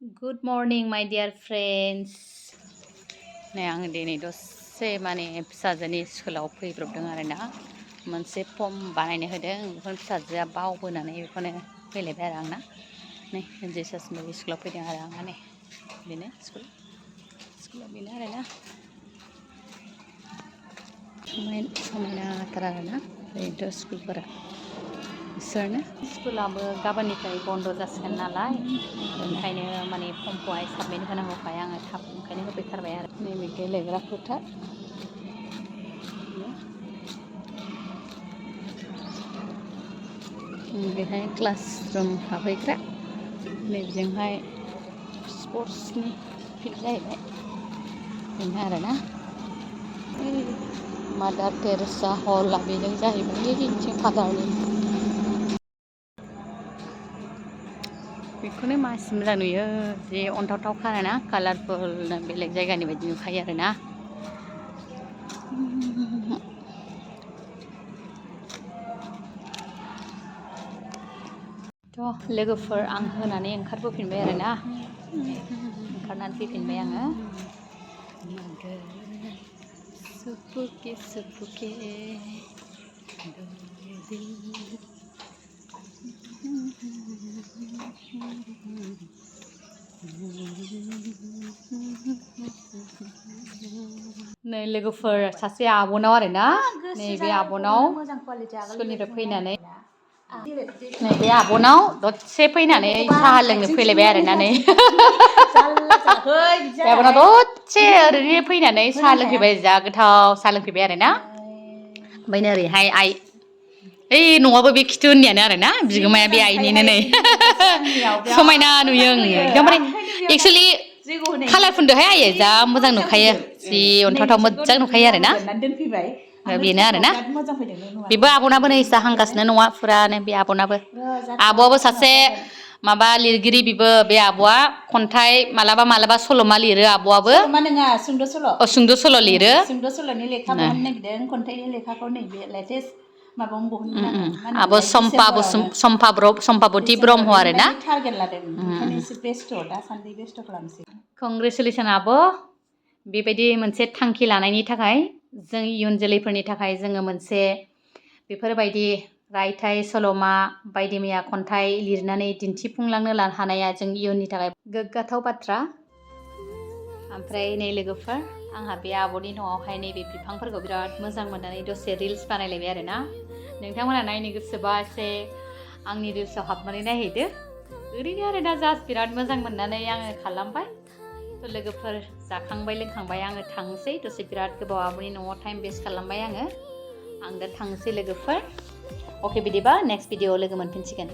Good morning, my dear friends. नै आं दिनै दसे माने फिसाजोनि स्कुलाव फैब्रबदों आरोना मोनसे फर्म बानायनो होदों बेखौनो फिसाजोआ बावबोनानै बेखौनो फैलायबाय आरो आंना नै जेसास मेरि स्कुलाव फैदों आरो आं माने बेनो स्कुलाव बेनो आरोना समायनाथार आरोना ओरैनोथ' स्कुलफोरा बिसोरनो स्कुलाबो गाबोननिफ्राय बन्द जासिगोन नालाय ओंखायनो माने फर्मखौहाय साबमिट होनांगौखाय आङो थाब ओंखायनो होफैथारबाय आरो नैबे गेलेग्रा फोथार बेहाय क्लासरुम हाबहैग्रा नैबेजोंहाय स्पर्ट्सनि फिल्ड जाहैबाय बेनो आरोना मादार टेरेसा हलआ बेजों जाहैबाय बिथिं फादारनि बेखौनो मासि मोजां नुयो जे अन्थावथाव खारोना कालारफुल बेलेग जायगानि बायदि नुखायो आरोना थ' लोगोफोर आं होनानै ओंखारबोफिनबाय आरोना ओंखारनानै फैफिनबाय आङो सुपुके सुपुके नै लोगोफोर सासे आब'नाव आरोना नैबे आब'नाव स्कुलनिफ्राय फैनानै नैबे आब'नाव दसे फैनानै साहा लोंनो फैलायबाय आरोना नै आब'नाव दसे ओरैनो फैनानै साहा लोंफैबाय जा गोथाव साहा लोंफैबाय आरोना ओमफ्राय ओरैहाय आइ ओइ न'आबो बे खिथु उननियानो आरोना बिगोमाया बे आइनिनो नै समायना नुयो एकदमबारे एक्सुवेलि कालार फुनदोहाय आइयै जा मोजां नुखायो जि अन्थावथाव मोजां नुखायो आरोना बेनो आरोना बेबो आब'नाबो नै जाहांगासिनो नङा फुरानो बे आब'आबो सासे माबा लिरगिरि बेबो बे आब'आ खन्थाइ मालाबा सल'मा लिरो आब'आबो सुंद' सल' लिरो सुंद' सल'नि लेखा बहननो नागिरदों खन्थाइनि लेखाखौ नैबे लेटेस्ट माबायावनो बहननो सम्पाबति ब्रह्म आरोना टारगेट लादों ओंखायनो एसे बेस्थ' दासान्दि बेस्थ' खालामसै कंग्रेचुलेसन आब' बेबायदि मोनसे थांखि लानायनि थाखाय जों इयुन जोलैफोरनि थाखाय जोङो मोनसे बेफोरबायदि रायथाइ सल'मा बायदि मैया खन्थाइ लिरनानै दिन्थिफुंलांनो हानाया जों इयुननि थाखाय गोग्गाथाव बाथ्रा ओमफ्राय नै लोगोफोर आंहा बे आब'नि न'आवहाय नैबे बिफांफोरखौ बिराद मोजां मोननानै दसे रिल्स बानायलायबाय आरोना नोंथांमोना नायनो गोसोबा एसे आंनि रिल्सआव हाबनानै नायहैदो ओरैनो आरोना जास्ट बिराद मोजां मोननानै आङो खालामबाय थ' लोगोफोर जाखांबाय लोंखांबाय आङो थांसै दसे बिराद गोबाव आब'नि न'आव टाइम वेस्ट खालामबाय आङो दा थांसै लोगोफोर अके बिदिबा नेक्स्ट भिडिअआव लोगो मोनफिनसिगोन